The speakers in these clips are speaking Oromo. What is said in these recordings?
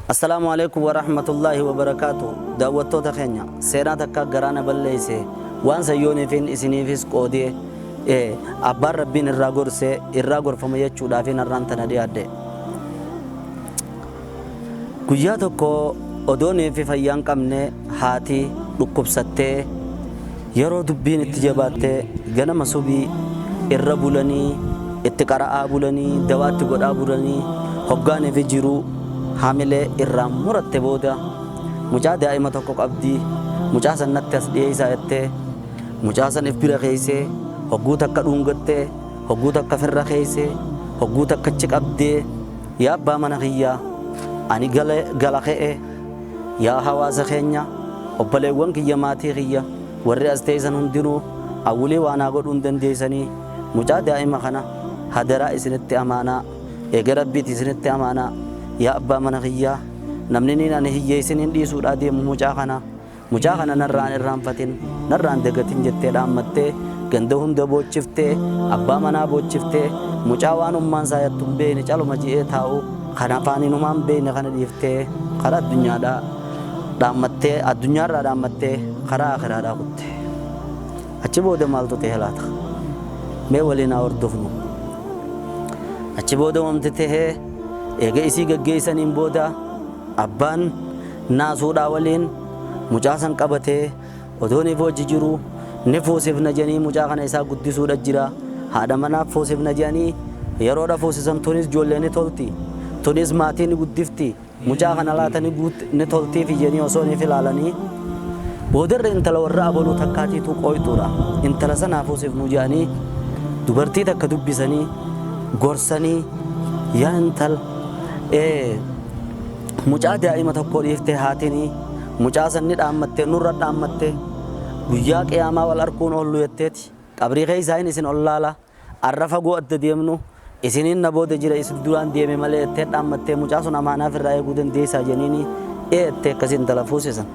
Assalaamu Aleeykum Warahmatullaahi Wabarakaatuh Daawwattoota keenya seenaa takka garaa na balleeyse waan san yooniifin isiniifis qoodee abbaan Rabbiin irraa gorse irraa gorfama jechuudhaafin har'aan tana dhiyaadhe. Guyyaa tokko odooniifi fayyaa hin qabne haati dhukkubsattee yeroo dubbiin itti jabaatte ganama subii irra bulanii itti qara'aa bulanii dawaa itti godhaa bulanii hoggaaniifi jiruu hamilee irraa muratte booda mucaa daa'ima tokko qabdi mucaa san natti as dhiyeeysaa jettee mucaa san if bira keeysee hogguu takka dhungattee hogguu takka firra keeysee hogguu takka achi qabdee Yaa abbaa mana kiyyaa, ani gala ka'e, yaa hawaasa keenya, obboleewwan kiyya maatii kiyya, warri as teessan hundinuu awwilii waa naa godhuu hin dandeessanii, mucaa daa'ima kana hadaraa isinitti amaanaa, eega Rabbiiti isinitti amaanaa, yaa abbaa mana kiyyaa, namni niin ani hiyyeessiniin dhiisuudhaa deemu mucaa kana, Mucaa kana narraa hin irraanfatin, narraa hin dagatin jettee dhaammattee, ganda hunda boochiftee, abbaa manaa boochiftee, mucaa waan ummaan isaa yattu hin beekne caluma je'ee taa'u, kan afaaniin humaa hin beekne kana dhiiftee karaa addunyaadhaa dhaammattee, addunyaarraa dhaammattee karaa aakhiraadhaa kutte. Achi booda maaltu tehe laata? Mee waliin haa hordofnu. Achi booda wamti tehe eega isii gaggeessaniin booda Abbaan naasuudhaa waliin mucaa san qabatee odoo ni wajji jiruu ni fuusifna jedhanii mucaa kana isaa guddisuudha jira. Haadha manaaf fuusifna jedhanii yeroodha fuusisan tunis ijoollee ni tolti. Tunis maatii ni guddifti. Mucaa kana laata ni guut ni toltiifi jedhanii osoo ni filaalanii boodarra intala warra abaluu takkaatiitu qooytuudha. Intala sanaa fuusifnu jedhanii dubartii takka dubbisanii gorsanii yaa intal ee Mucaa daa'ima tokko dhiifte haatini mucaa san ni dhaammatte nurra dhaammatte guyyaa qiyaamaa wal arkuun oollu jetteeti qabrii keessaahin isin ollaala arra fagoo adda deemnu isiniin na booda jira isin duraan deeme malee jettee dhaammattee mucaa sun amaanaa firraa eeguu dandeessaa jeniini ee jettee akkasi intala fuusisan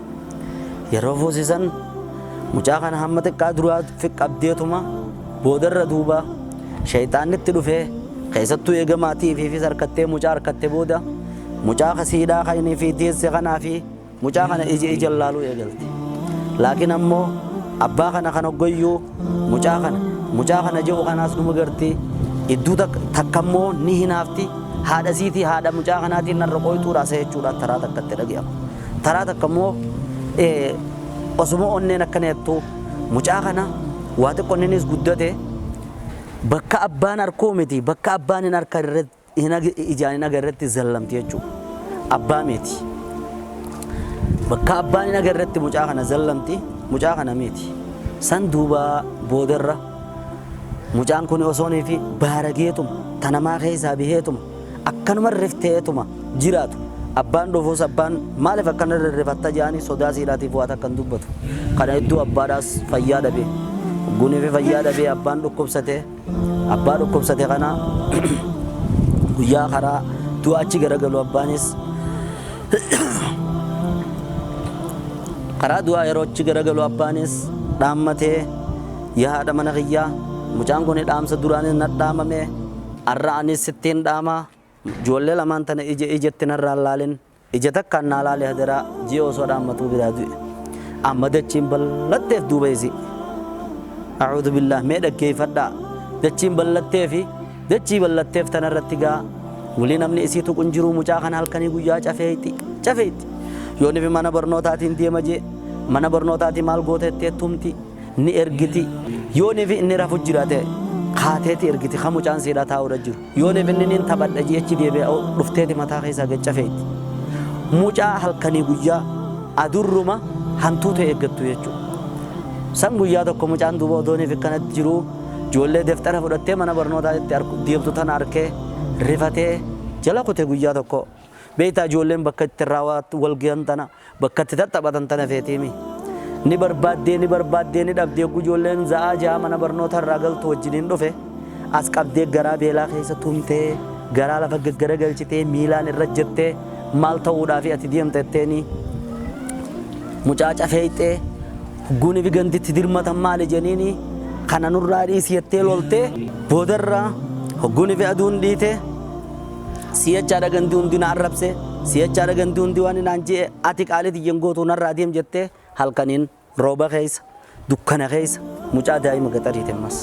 yeroo fuusisan mucaa kana hamma xiqqaa duraa qabdeetuma boodarra duuba Sheyxaanni itti dhufee, keessattuu eega maatii ifiifis arkattee mucaa arkatte booda, mucaa ka siidhaa ka inni ifii deesse kanaa fi mucaa kana ija ijan laaluu eegalte. Laakiin ammoo abbaa kana kan hoggayyuu mucaa kana, mucaa kana je'u kanaas numa garti, idduu takka takka ammoo ni hinaafti, haadha isiitii haadha mucaa kanaatiin narra qooyxuudha sa jechuudha taraa takka itti dhagayama. Taraa takka ammoo osuma onneen akkana jettuu mucaa kana waa xiqqo inninis guddate bakka abbaan arkuu miti bakka abbaan hin arka hin ijaan hin agarretti zallamti jechuudha. Abbaa miti. Bakka abbaan hin agarretti mucaa kana zallamti mucaa kana miti. San duuba boodarra mucaan kun osoonii fi baarageetuma tanamaa keessaa biheetuma akkanuma rifteetuma jiraatu. Abbaan dhufus abbaan maaliif akkana rirrifatta jedhanii sodaa siidhaatiif waa takka hin dubbatu. Kana hedduu abbaadhaas fayyaa dhabe. Gunii fi fayyaa dhabee abbaan dhukkubsate. Abbaa dhukkubsate kana guyyaa karaa du'a achi garagalu abbaanis karaa du'aa yeroo achi garagalu abbaanis dhaammatee yaa haadha mana kiyyaa mucaan kun dhaamsa duraanis na dhaamame arra anis sittiin dhaama Ijoollee lamaan tana ija ijatti narraa hin laalin, ija takkaan naa laali hadaraa ji'a osoo dhaammatuu biraa du'e. Amma dachiin bal'atteef duuba isii. A'uudhu billaah mee dhaggeeffadhaa. Dachiin bal'atteefi dachii bal'atteef tanarratti gaa wly namni isii tuqu hin jiruu mucaa kana halkanii guyyaa cafeeyxi cafeeyxi. Yoonifi mana barnootaatiin deema jee mana barnootaatii maal goota jettee tumti. ni ergiti yoonifi inni rafu jiraate kaateeti ergiti ka mucaan siidhaa taa'uudha jiru yooniif inni nin taphadha jechi deebi'e dhufteeti mataa keessaa gad cafeetti mucaa halkanii guyyaa adurruma hantuuta eeggattu jechuudha. San guyyaa tokko mucaan duuba odooniif akkanatti jiru ijoollee deftara fudhattee mana barnootaa itti deemtu tana arkee rifatee jala kute guyyaa tokko. Beektaa ijoolleen bakka itti irraa wal gahan tana bakka itti tattaphatan tana feetiimi. Ni barbaaddee ni barbaaddee ni dhabdee yogguu ijoolleen za'aa ja'a mana barnoota irraa galtu wajjiniin dhufe as qabdee garaa beelaa keessa tumtee garaa lafa gaggaragalchitee miilaan irra jettee maal ta'uudhaafi ati deemta jetteeni mucaa cafeeyxee Hogguunifi ganditti dirmatan maali jeniini kana nurraa dhiisi jettee loltee boodarra hogguunifi aduun dhiite si'achaadha gandi hundi na arrabse, si'achaadha gandi hundi waan naan je'e, ati qaalii tiyyan gootuu narraa deem jettee halkaniin rooba keessa dukkana keessa mucaa daa'ima gaxariite ammas.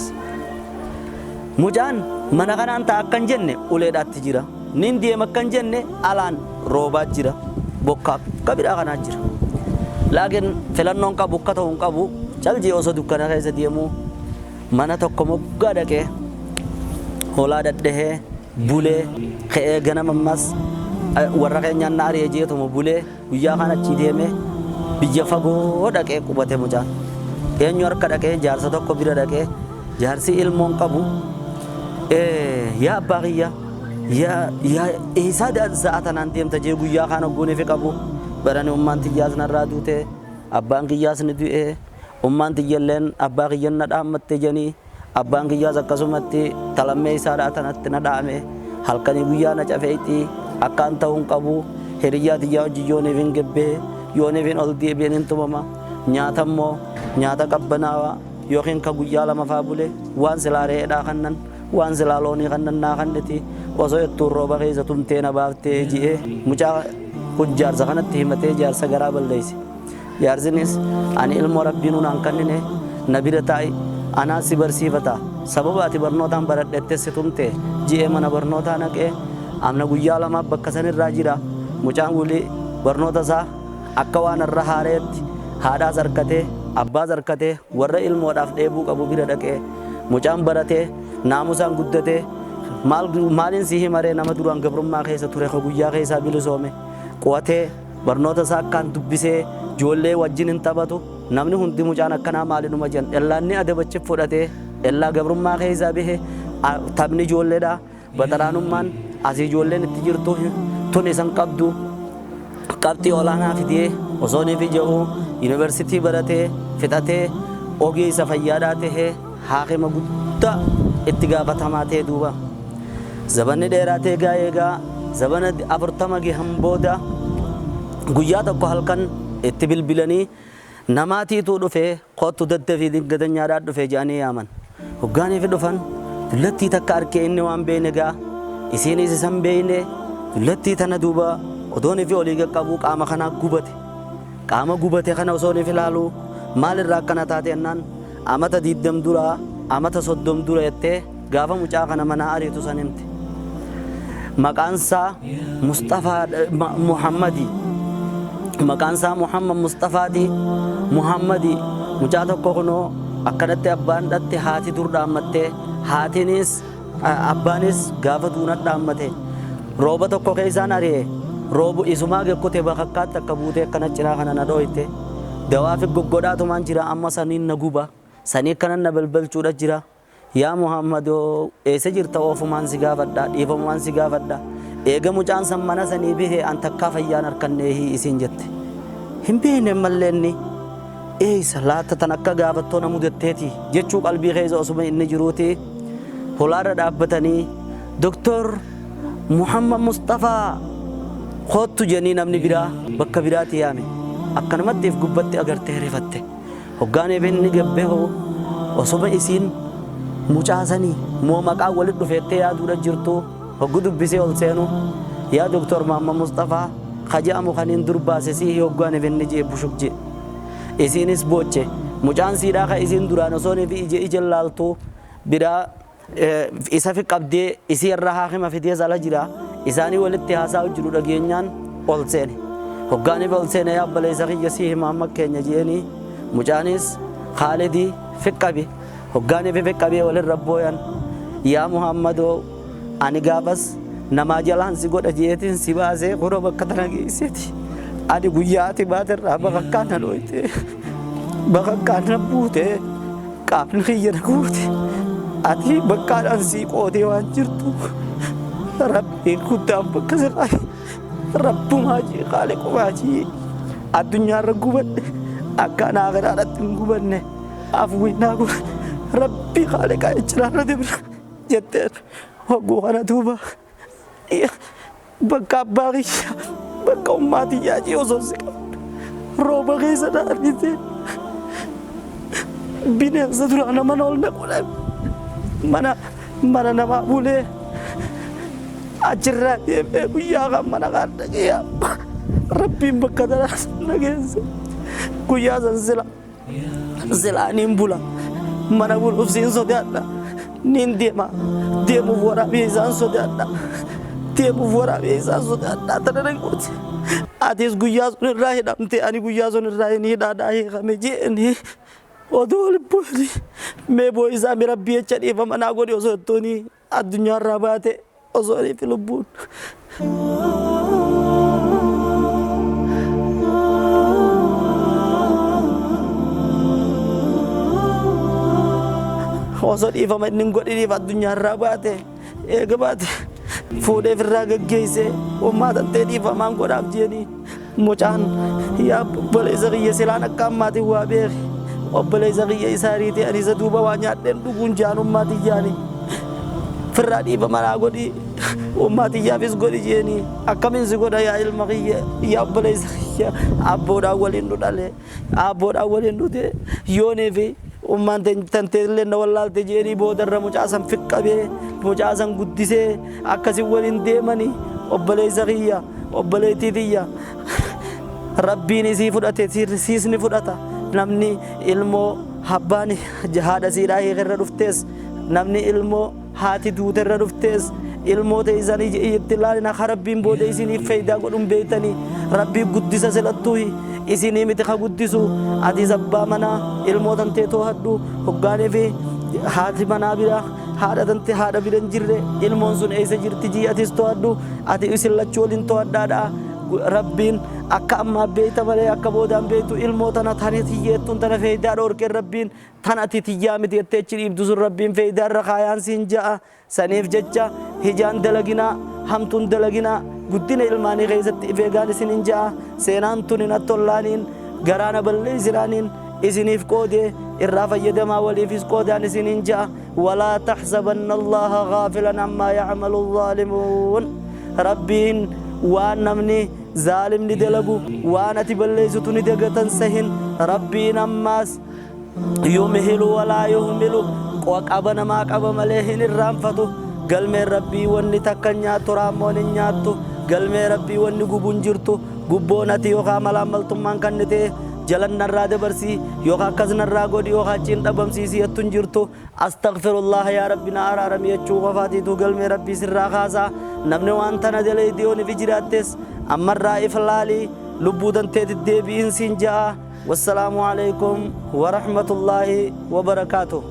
Mucaan mana kanaan ta'a akkan jenne uleedhaatti jira. Nin deema akkan jenne alaan roobaa jira. Bokkaa akka biraa kanaa jira. Laakiin filannoon qabu akka ta'u hin qabu caljii osoo dukkana keessa deemuu mana tokko moggaa dhaqee hoolaa dhadhahee bulee ka'ee ganama ammas warra keenyaan na ari'e jeetuma bulee guyyaa kaan achii deemee biyya fagoo dhaqee qubate mucaan. Eenyu harka dhaqee? Jaarsa tokko bira dhaqee, jaarsi ilmoon qabu, yaa abbaa kiyya, yaa eessaa sa'a tanaan deemta jee guyyaa kaan hogguunifi qabu barani ummaan tiyyaas narraa duute, abbaan kiyyaas ni du'e, ummaan tiyyalleen abbaa kiyyan na dhaammatte janii, abbaan kiyyaas akkasumatti talammee isaadhaa tanatti na dhaame, halkanii guyyaa na cafeexii akkaan ta'uu hin qabu, hiriyyaa tiyyaa hojii yooniif hin gebbee yooniif hin ol deebi'een hin tumama, nyaata immoo nyaata qabbanaawaa yookiin ka guyyaa lama faa bule waan silaa re'eedhaa kannan waan silaa loonii kannan naa kanniti osoo jettuun rooba keessa tumtee na baaftee ji'ee mucaa kun jaarsa kanatti himatee jaarsa garaa balleeyse. Jaarsinis ani ilmoo rabbiin naan kannine na bira taa'i, anaa si barsiifata, sababa ati barnootaan baradhette si tumte ji'ee mana barnootaa naqee amna guyyaa lamaaf bakka sanirraa jira. Mucaan wulii barnoota isaa akka waan irra haareetti haadhaas harkatee abbaas harkatee warra ilmoodhaaf dheebuu qabu bira dhaqee mucaan baratee naamusaan guddatee maaliin si himaree nama duraan gabrummaa keessa ture ka guyyaa keessaa bilisoome qu'atee barnoota isaa akkaan dubbisee ijoollee wajjin hin taphatu. Namni hundi mucaan akkanaa maalinuma jedhan ellaanni adabachi fudhatee ellaa gabrummaa keessaa bahe taphni ijoolleedha baxaraanummaan asii ijoolleen itti jirtu tun isan qabdu qabxii olaanaa fidee osoo ni ija'u yuunivarsiitii baratee fixatee ogeessa fayyaadhaa tahee haakima guddaa itti gaafatamaa ta'e. Duuba zabanni dheeraa ta'e egaa eegaa zabana 40 gahan booda guyyaa tokko halkan itti bilbilanii namaatiitu dhufee kottu daddafii dingatanyaadhaa dhufee jedhanii yaaman. Hoggaaniif dhufan dullattii takka arkee inni waan beeyne gaa isiinis isan beeyne dullattii tana duuba odoonii fi olii qaqqabuu qaama kanaa gubate. Qaama gubate kana osoo ni ilaalu maalirraa akkana taate jennaan amata 20 duraa amata 30 dura jettee gaafa mucaa kana manaa ariitu san himte. Maqaan isaa Mustafaa Muhammadi. Maqaan isaa Muhammad Mustafaati. Muhammadi mucaa tokko kunoo akkanatti abbaan dhatte haati dur dhaammattee haatinis abbaanis gaafa duuna dhaammate rooba tokko keessaan ari'e roobu isumaa gekkute bakakkaatti akka buutee akkana cinaa kana na dhooyte dawaa fi goggodhaatumaan jira amma saniin na guba sanii akkana na balbalchuudha jira. Yaa Muhammadoo, eessa jirta? Oofumaan si gaafadha, dhiifamumaan si gaafadha, eega mucaan san mana sanii bahe an takkaa fayyaan harkanneehi isiin jette. Hin beekne mallee inni eessa laata tan akka gaafattoo na mudatteeti jechuu qalbii keessa osuma inni jiruuti holaarra dhaabbatanii Doktor Muhammad Mustafaa kottu jedhanii namni biraa bakka biraatti yaame. Akkanumatti if gubbatti agartee rifatte. Hoggaaniif inni gabbeehu osuma isiin mucaasanii moo maqaa walit dhufeettee yaaduudha jirtu hoggu dubbisee ol seenu yaa Doktor Muhammad Mustafaa kaja'amu kaniin dur baase sihi hoggaaniif inni jee bushuk jee. Isiinis booche. Mucaan siidhaa ka isiin duraan osoo fi ija ija laaltu biraa isa fi qabdee isii irra haakima fidee ala jira isaanii walitti haasaa jiru dhageenyaan ol seene. Hoggaaniif ol seene yaa obboleessa kiyya sii hima amma keenya jeeni mucaanis Khaalidii fiqqabe. Hoggaaniif fiqqabee walirra booyan yaa Muhammadoo ani gaafas namaa jalaan si godha jeetiin si baasee kunoo bakka tana geesseeti. Ani guyyaa ati baaterraa bakakkaan na dhooyte bakakkaan na buute qaamni kiyya na guute ati bakkaadhaan sii qootee waan jirtu rabbiin guddaan bakka si qabe rabbumaa jee qaaliqumaa jee addunyaarra gubadhe akka ana akiraadhaatti hin gubanne afwiinaa godhe rabbii qaaliqaa jechiraarra dibra jetteen hogguu kana duuba bakka abbaa kiyya bakka ummaa tiyyaa jee osoo si qabdu rooba keessa na argite. Bineensa duraa mana ol naqu mana mana namaa bulee achirraa deemee guyyaa kan mana kan dhaqee Rabbiin bakka tanaa na geesse. Guyyaa san sila silaa niin bula, mana buluuf siin sodaadha, niin deema, deemuuf waraabee isaan sodaadha, deemuuf waraabee isaan sodaadha. Tana na gooti. Atis guyyaa sun irraa hidhamte, ani guyyaa sun irraa hin hidhaadhaa hiikame jeeni. Odoo lubbuun mee boo isaa mi Rabbii jecha dhiifama naa godhi osoo jettuuni addunyaarraa baate osoo fi lubbuun. Osoo dhiifama inni hin godhiniif addunyaarraa baate, eega baate fuudhee ofirraa gaggeessee ummaa tantee dhiifamaan godhaaf jeeni. Mucaan yaa obboleessa kiyya, silaan akka ammaatiin waa beeki, obboleessa kiyya isaa riitee ani isa duuba waa nyaadheen dhuguun jaanummaa tiyyaani firraa dhiifama naa godhi, ummaa tiyyaafis godhi jeeni. Akkamiin si godha yaa ilma kiyya, yaa obboleessa kiyya? Abboodhaan waliin nu dhale, abboodhaan waliin dhute, yoonii fi ummaan tantee illee na wallaalte jeeni. Boodarra mucaa san fiqqabee mucaa san guddisee akkasi waliin deemanii. Obboleessa kiyya, obboleettii tiyya, Rabbiin isii fudhate siis ni fudhata. Namni ilmoo abbaan haadha siidhaa hiikerra dhuftees, namni ilmoo haati duuterra dhuftees, ilmoo teessan itti ilaalina ka Rabbiin booda isiniif faayidaa godhun beeytanii. Rabbii guddisa silattuu isinii miti ka guddisu. Atis abbaa manaa ilmoo tantee too'adhu. Hoggaanii fi haati manaa bira haadha tante haadha bira hin jirre, ilmoon sun eessa jirti jii atis to'adhu. Ati isin lachuu waliin to'adhaadha. Rabbiin akka ammaa beeyta malee akka boodaan beeytu. Ilmoo tana tani tiyyeettuun tana feeydaa dhoorkeen Rabbiin tan ati tiyyaa miti jettee achi dhiibdu sun Rabbiin feeydaa irra kaayaan siin ja'a. Saniif jecha hijaan dalaginaa, hamtuun dalaginaa, guddina ilmaanii keessatti if eegaan isinin ja'a. Seenaan tuni natti tollaaniin garaana balleessinaaniin isiniif qoodee irraa fayyadamaa, waliifis qoodaan isiniin ja'a. Walaa taxsabanna Allaha gaafilan ammaa yacmalu zaalimuun. Rabbiin waan namni zaalimni dalagu, waan ati balleessitu ni dagatan sahin. Rabbiin ammaas yumhilu walaa yuhmilu, qaba namaa qaba malee hin irraanfatu. Galmeen Rabbii wanni takka hin nyaattu, raammoon hin nyaattu. Galmee Rabbii wanni gubu hin jirtu. Gubboon ati yookaan malaammaltummaan kannitee jalan narraa dabarsii yookaan akkas narraa godhi yookaan achiin dhabamsiisii jettu hin jirtu. Astaghfirullah, yaa Rabbi na araarami jechuu qofaatiitu galmee Rabbii sirraa kaasaa. Namni waan tana daleeydi yoon ifi jiraattes ammarraa if laalii lubbuu tanteeti deebi'iin siin ja'a. Wassalaamu alaikum warahmatullaahi wabarakaatuh.